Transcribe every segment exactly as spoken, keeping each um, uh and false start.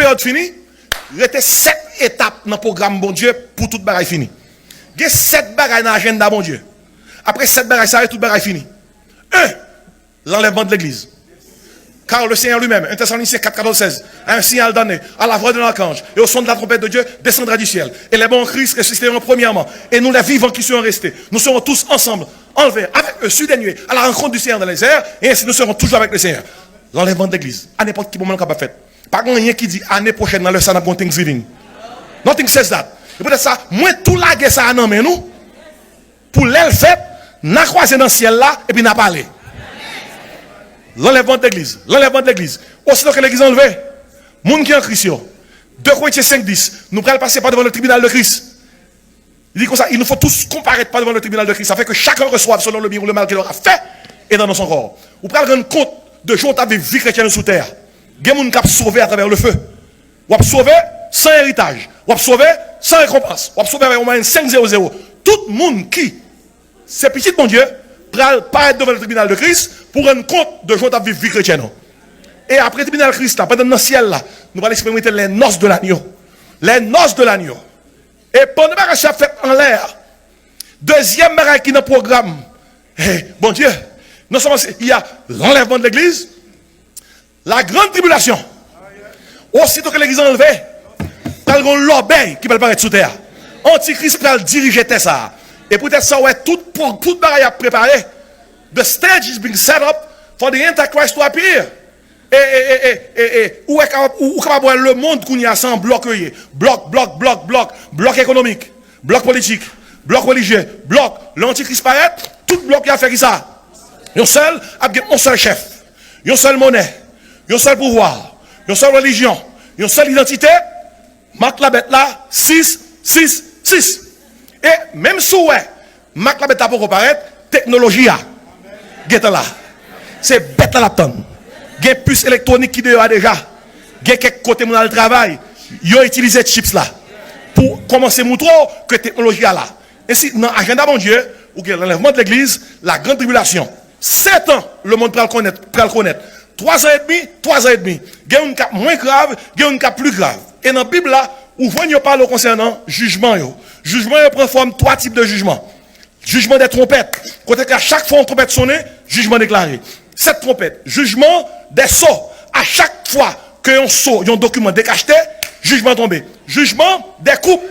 peryòd fini, rete sèt etap nan pwogram Bondye pou tout bagay fini. Gen sèt bagay nan ajanda Bondye. Apre sèt bagay sa yo, tout bagay fini. Un, l'enlèvement de l'Église. Car le Seigneur lui-même, un Thessaloniciens quatre, quatorze, seize, à un signal donné, à la voix de l'archange, et au son de la trompette de Dieu, descendra du ciel. Et les morts en Christ ressusciteront premièrement. Et nous, les vivants qui serons restés, nous serons tous ensemble enlevés avec eux sur des nuées à la rencontre du Seigneur dans les airs, et ainsi nous serons toujours avec le Seigneur. L'enlèvement de l'Église, à n'importe quel moment, kapab fèt. Pa gen anyen ki di ane pwochèn nan lè sa n ap gen Thanksgiving. Nothing says that. E poutèt sa, mwen tou lage sa a nan men nou. Pou lè l fèt, n a kwaze nan syèl la, epi n a pale. L'enlèvement de l'Église, l'enlèvement de l'Église. Aussitôt que l'Église est enlevée, moun ki an Kris yo. Deux Corinthiens cinq dix, nous pral passer par devant le tribunal de Christ. Il dit comme ça, il nous faut tous comparaître par devant le tribunal de Christ, afin que chacun reçoive selon le bien ou le mal qu'il aura fait et dans son corps. Ou pral rann kont de jan w t ap viv vi kretyen sou tè a. Gen moun k ap sove atravè le feu. W ap sove san eritaj. W ap sove san rekonpans. W ap sove avèk yon mwayèn senk zewo zewo. Tout moun ki se pitit Bondye pral parèt devan le tribinal de Kris pou rann kont de jan w t ap viv vi kretyen ou. E apre tribinal Kris la, pandan n nan syèl la, nou pral eksperimante les noces de l'agneau. Les noces de l'agneau. E pandan bagay sa ap fèt anlè a, dezyèm bagay ki nan pwogram, eh, Bondye, non sèlman se, il y a l'enlèvement de l'église, la grande tribulation. Aussitôt que l'église est enlevée, pral gen yon lòbèy ki pral parèt sou tè a. Antikris pral dirije tè sa a. E poutèt sa, w wè tout, pou, tout bagay ap prepare. The stage is being set up for the Antichrist to appear. E, e, e, e, e, e, ou wè kapab, ou, ou kapab wè lemonn kounye a se yon blòk yo ye. Blòk, blòk, blòk, blòk. Blòk ekonomik, blòk politik, blòk relijye, blòk. Lè antikris parèt, tout blòk yo ap fè kisa? Yon sèl, ap gen yon sèl chèf, yon sèl monè, yon sèl pouvwa, yon sèl relijyon, yon sèl idantite. Mak labèt la, sis, sis, sis. E menm si w wè mak labèt la poko parèt, teknoloji a gentan la. Se bèt la l ap tann. Gen pis elektwonik ki deyò a deja. Gen kèk kote moun al travay, yo itilize chips la pou kòmanse moutre w ke teknoloji a la. Ensi, nan ajanda Bondye, ou gen l'enlèvement de l'église, la grande tribulation. Sèt an, lemonn pral konèt, pral konèt. Twa zan edmi, twa zan edmi. Gen youn k ap mwen grav, gen youn k ap pli grav. E nan Bib la, ou jwenn yo pale w konsènan jijman yo. Jijman yo pran fòm twa tip de jijman. Jijman dè twonpèt, kote ke a chak fwa yon twonpèt sonnen, jijman deklare. Sèt twonpèt, jijman dè so, a chak fwa ke yon so, yon dokiman dekachte, jijman tonbe. Jijman dè koup,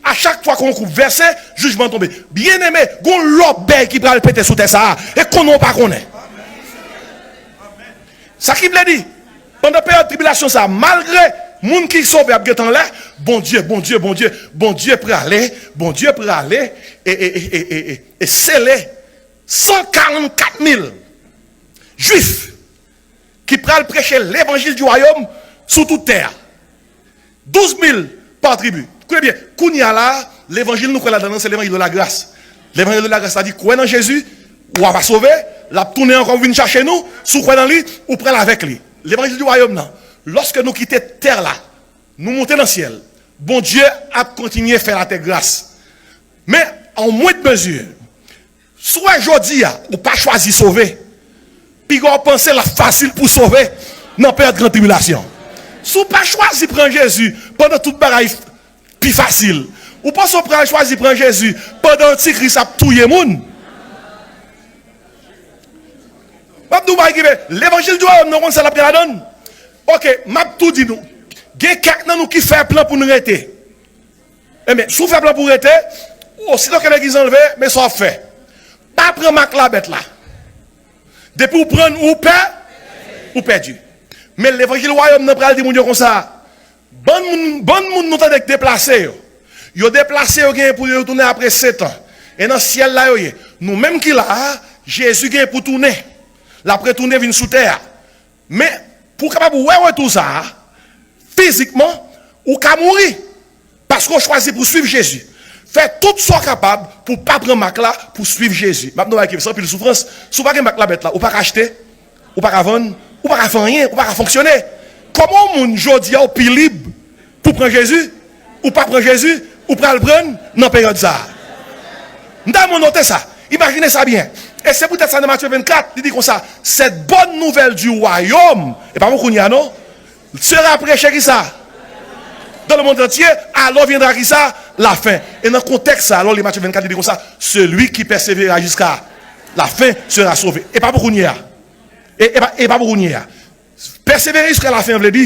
a chak fwa ke yon koup vèse, jijman tonbe. Byeneme, gon lòbèy ki pral pete sou tè sa a, e konnen w pa konnen. Sa ki vle di, pandan peryòd tribilasyon sa a, malgre moun ki sove ap gentan anlè, Bondye, Bondye, Bondye, Bondye prale, Bondye prale, e, e, e, e, e, e, e sele san karannkat mil Jwif ki pral preche levanjil di wayòm sou tout tè a. Douz mil pa tribi. Koute byen, kounye a la, levanjil nou kwè ladan l lan, se levanjil de lagras. Levanjil de lagras la di, kwè nan Jezi, w a va sove, l ap tounen ankò pou vin chache nou, si w kwè nan li, ou pral avèk li. Levanjil di wayòm nan, lòske nou kite tè la, nou monte nan syèl, Bondye ap kontinye fè latè gras. Men, an mwent mezi, si w wè jodi a, ou pa chwazi sove, piga w panse l ap fasil pou sove nan peryòd gran tribilasyon. Si w pa chwazi pran Jezi pandan tout bagay pi fasil, ou panse w pral chwazi pran Jezi pandan antikris ap touye moun? M ap di w bagay ki vre, levanjil di wayòm nan konn sa l ap gen ladan l. Oke, m ap tou di nou, gen kèk nan nou ki fè plan pou n rete. Enben, si w fè plan pou w rete, osito ke legliz anlve, men sa w ap fè. Pa pran mak labèt la. Depi w pran l, ou pè, ou pèdi. Men levanjil wayòm nan pral di moun yo konsa, bann moun, bann moun nou tande k deplase yo, yo deplase, yo genyen pou yo retounen apre sèt an. E nan syèl la yo ye. Nou menm ki la a, Jezi genyen pou tounen. L ap retounen vin sou tè a. Men, pou w kapab wè retou sa a, fizikman, ou ka mouri. Paske w chwazi pou w swiv Jezi. Fè tout sa w kapab pou w pa pran mak la, pou w swiv Jezi. M ap di w bagay ki se anpil soufrans. Si w pa gen mak labèt la, ou pa ka achte, ou pa ka vann, ou pa ka fè anyen, ou pa ka fonksyone. Kòman yon moun jodi a w pi lib pou w pran Jezi, ou pa pran Jezi, ou pral pran l nan peryòd sa a? M ta renmen w note sa. Imajine sa byen. E se poutèt sa nan Matye vennkat, li di konsa, cette bonne nouvelle du royaume, e pa pou kounye a non, sera prêchée kisa? dans le monde entier, alors viendra qui ça? La fin. E nan kontèks sa, alò, li Matye vennkat, li di konsa, celui qui persévérera jusqu'à la fin sera sauvé. E pa pou kounye a. E, e pa, e pa pou kounye a. Pèsevere jiska lafen vle di,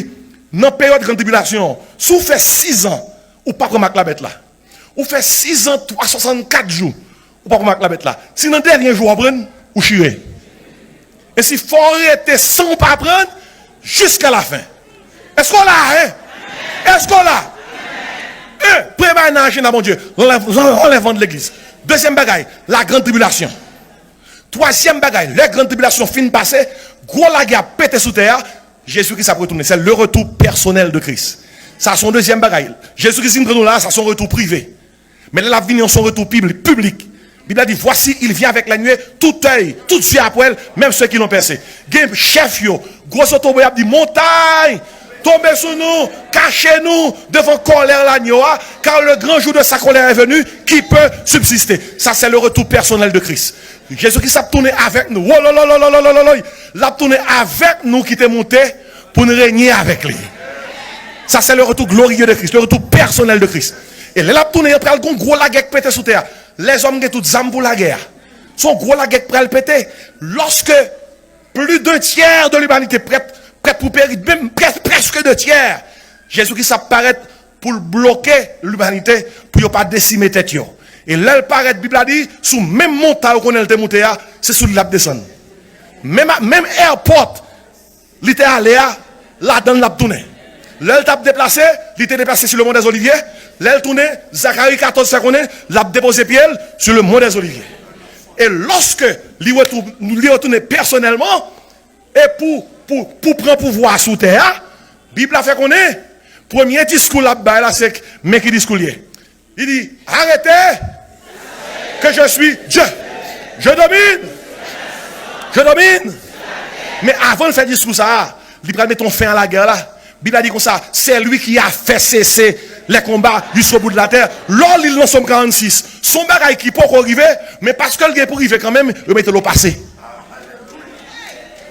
nan peryòd grann tribilasyon an, si w fè sizan, ou pa pran mak labèt la. Ou fè sizan, twa san swasannkat jou, ou pa pran mak labèt la. Si nan dènye jou w pran, ou chire. E si fò w rete san w pa pran, jiska lafen. Èske w la, en? Èske w la? En, premye bagay nan ajanda Bondye, lanlèv-, lanlèvman de legliz. Dezyèm bagay, la grande tribulation. Twazyèm bagay, lè grann tribilasyon fin pase, gwo lagè ap pete sou tè a, Jezi Kris ap retounen. Se le retour personnel de Christ. Sa se yon dezyèm bagay. Jezi Kris vin pran nou la, sa se yon retou prive. Men lè l ap vini an, se yon retou pibli-, piblik. Bib la di, voici, il vient avec les nuées, tout œil, tout yeux ap wè l, même ceux qui l'ont percé. Gen chèf yo, gwo zotobre y ap di, montay, tonbe sou nou, kache nou devan kòlè lanyo a, car le grand jour de sa colère est venu, qui peut subsister? Sa se le retour personnel de Christ. Jezi Kris ap tounen avèk nou. Wolololololololololoi. L ap tounen avèk nou ki te moute pou n renye avèk li. Sa se le retour glorieux de Christ, le retour personnel de Christ. E lè l ap tounen, pral gon gwo lagè k pete sou tè a. Lèzòm gen tout zam pou lagè a. Se yon gwo lagè k pral pete. Lorsque plus d'un tiers de l'humanité prête, prête pour périr, menm prè-, prèske de tyè, Jezi Kris ap parèt pou l bloke limanite, pou yo pa desime tèt yo. E lè l parèt, Bib la di, sou menm montay ou konnen l te moute a, se sou li l ap desann. Menm, menm airport li te ale a, ladan l l ap tounen. Lè l t ap deplase, li te deplase sou le mont des Oliviers. Lè l tounen, Zakari katòz fè konnen l ap depoze pye l sou le mont des Oliviers. E lòske li retou-, li retounen pèsonèlman, e pou, pou, pou pran pouvwa sou tè a, Bib la fè konnen, premye diskou l ap bay la, se k-, men ki diskou l ye. Li di, arrêtez, que je suis Dieu. Je domine. Je domine. Men avan l fè diskou sa a, li pral mete yon fen a lagè la. Bib la di konsa, c'est lui qui a fait cesser les combats jusqu'au bout de la terre. Lè w li l nan Sòm karannsis, se yon bagay ki poko rive, men paske l gen pou rive kanmenm, yo mete l o pase.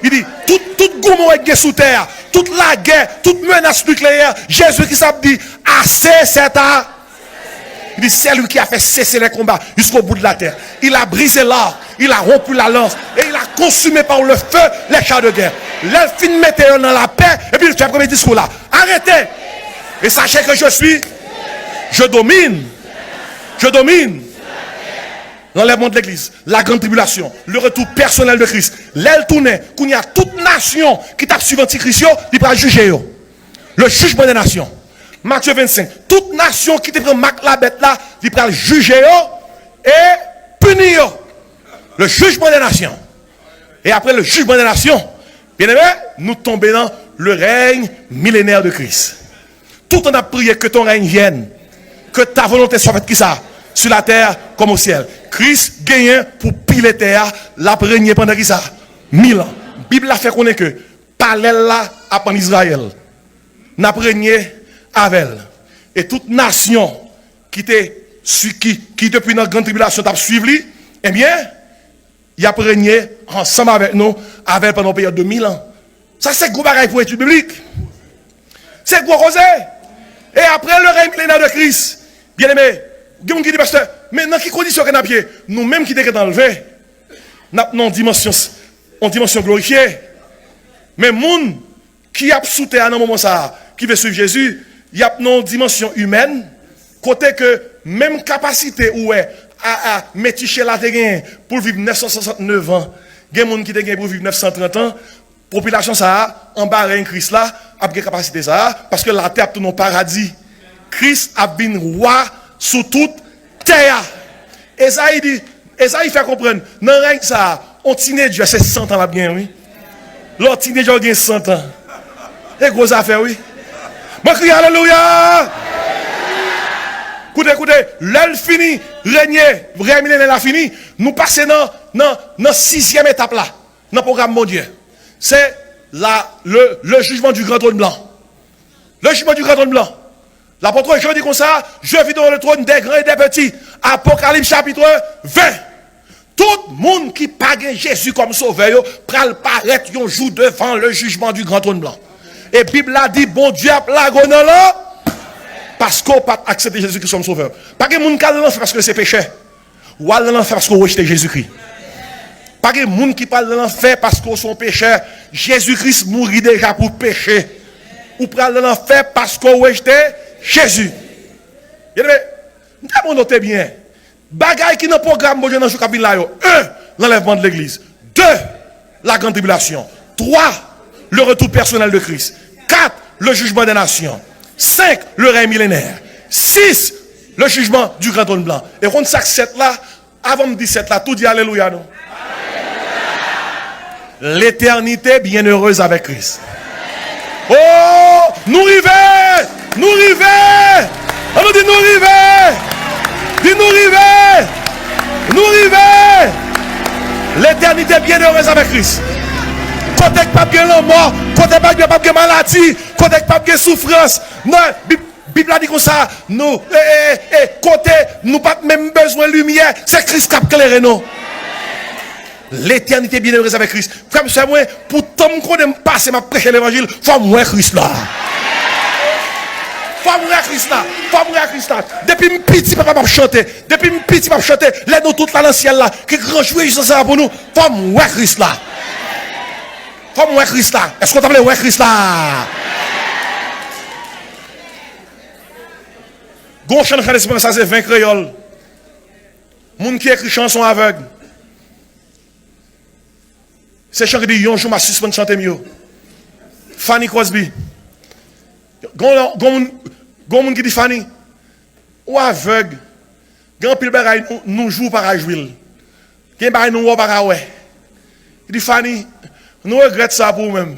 Li di, tout, tout goumen w gen sou tè a, tout lagè, tout menas nikleyè, Jezi Kris ap di, assez, c'est a-, il dit, c'est lui qui a fait cesser les combats jusqu'au bout de la terre. Il a brisé l'arc, il a rompu la lance, et il a consumé par le feu les chars de guerre. Lè l fin mete yo nan lapè, epi l fè premye diskou la. Arrêtez et sachez que je suis, je domine, je domine. Lanlèvman de legliz, la grande tribulation, le retour personnel de Christ. Lè l tounen, kounye a tout nasyon ki t ap swiv antikris yo, li pral jije yo. Le jugement des nations. Matye vennsenk. Tout nasyon ki te pran mak labèt la, li pral jije yo e pini yo. Le jugement des nations. Et après le jugement des nations, bien-aimé, nou tonbe nan le règne millénaire de Christ. Tout an ap priye, que ton règne vienne, que ta volonté soit faite, ki sa? Sur la terre comme au ciel. Kris genyen pou pile tè a, l ap renye pandan ki sa? Mil an. Bib la fè konnen ke palè l la ap ann Izrayèl. N ap renye avè l. E tout nasyon ki te sui-, ki, ki depi nan grann tribilasyon t ap swiv li, ebyen, y ap renye ansanm avèk nou, avè l pandan yon peryòd de mil an. Sa se gwo bagay pou etid biblik. Se gwo koze. Et après le règne millénaire de Christ, bien-aimé, gen moun ki di, pastè, men nan ki kondisyon ke n ap ye? Nou menm ki te gentan leve, n ap nan yon dimansyon, yon dimansyon glorifye. Men moun ki ap sou tè a nan moman sa a, ki vle swiv Jezi, y ap nan yon dimansyon imèn, kote ke menm kapasite ou wè a, a, Metichela te genyen pou l viv nèf san swasantnèf an, gen moun ki te genyen pou viv nèf san trant an, popilasyon sa a, anba rèy Kris la, ap gen kapasite sa a, paske latè ap tounen yon paradi. Kris ap vin wa sou tout tè a. Ezayi di, Ezayi fè konprann, nan rèy sa a, on tinedjè se san tan l ap genyen, wi. Lè w tinedjè, w gen san tan. E gwo zafè, wi. Mwen kriye, alelouya! Koute, koute, lè l fini renye, rèy milenè la fini, nou pase nan, nan, nan sizyèm etap la, nan pwogram Bondye. Se la, le, le jugement du grand trône blanc. Le jugement du grand trône blanc. L'apôtre Jean di konsa, je vis devant le trône des grands et des petits. Apocalypse chapitre vingt. Tout moun ki pa gen Jezi kòm sovè yo pral parèt yon jou devan le jugement du grand trône blanc. E Bib la di Bondye ap lage w nan lan-, Paske w pa t aksepte Jezikri kòm Sovè. Pa gen moun k al nan lanfè paske se pechè. Ou al nan lanfè paske w rejte Jezikri. Pa gen moun ki pral nan lanfè paske w se yon pechè. Jezikri mouri deja pou peche. Ou pral nan lanfè paske w rejte Jezi. Byeneme, m ta mande w te byen. Bagay ki nan pwogram Bondye nan jou k ap vin la yo. Un, l'enlèvement de l'église. Deux, la grande tribulation. Trois, le retour personnel de Christ. Quatre, le jugement des nations. Cinq, le règne millénaire. Six, le jugement du grand trône blanc. E konn sa k sèt la, avan m di sèt la, tou di alelouya non. L'éternité bienheureuse avec Christ. Oh, nou rive! Nou rive! An nou di nou rive! Di nou rive! Nou rive! L'éternité bienheureuse avec Christ. Kote k p ap gen lanmò, kote k p ap gen, p ap gen maladi, kote k p ap gen soufrans. Non, Bib, Bib la di konsa, nou, e, e, e, kote nou p ap menm bezwen limyè, se Kris k ap klere nou. L'éternité bienheureuse avec Christ. Frè m, sè mwen, pou tan m konnen m pase, m ap preche levanjil, fò m wè Kris la. Fò m wè Kris la. Fò m wè Kris la. Depi m piti, papa m ap chante. Depi m piti, m ap chante. Lè nou tout la nan syèl la, ki gran jou e jisans sa pou nou, fò m wè Kris la. Fò m wè Kris la. Èske w ta vle wè Kris la? Gon chan nan chan espirans sa se ven kreyòl. Moun ki ekri chan son avèg. Se chan ki di yon jou m a sispann chante m yo. Fanny Crosby. Gon, gon moun, gon moun ki di Fanny, ou avèg. Gen anpil bagay nou, nou jwi w pa ka jwi l. Gen bagay nou wè w pa ka wè. Li di Fanny, nou regrèt sa pou ou menm.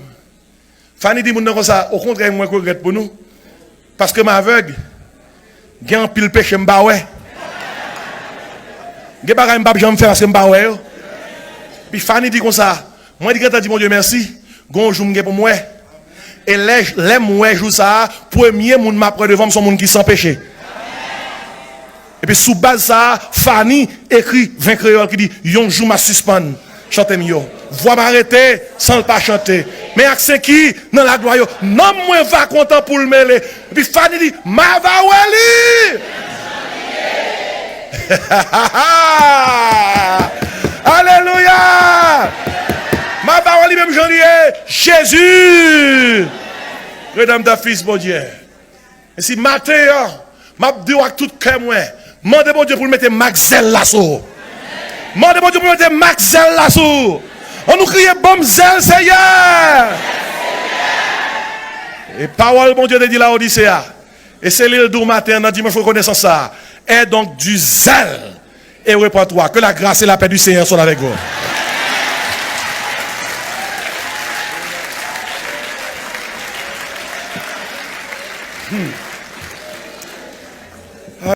Fanny di moun nan konsa, okontrè mwen regrèt pou nou. Paske m avèg, gen anpil peche m pa wè. Gen bagay m p ap janm fè paske m pa wè yo. Epi Fanny di konsa, mwen di gentan di Bondye mèsi, gon jou m gen pou m wè. E lè, lè m wè jou sa a, premye moun m ap wè devan m se yon moun ki san peche. Epi sou baz sa a, Fanny ekri ven kreyòl ki di, yon jou m a sispann chante m yo. Vwa m a rete san l pa chante. Men ak sen ki nan laglwa yo, nanm mwen va kontan pou l mele. Epi Fanny di, m a va wè li. Alelouya! M a va wè li menm jan li ye. Jezi! Redanmtè, Fis Bondye. E si maten an, m ap di w ak tout kè mwen, mande Bondye pou l mete mak zèl la sou ou. Mande Bondye pou l mete mak zèl la sou ou. An nou kriye, ban m zèl, Seyè! E pawòl Bondye te di Laodise a, e se li l di w maten an nan dimanch rekonesans sa a, aie donc du zèle et repens-toi. Que la grâce et la paix du Seigneur soient avec vous. Hmm.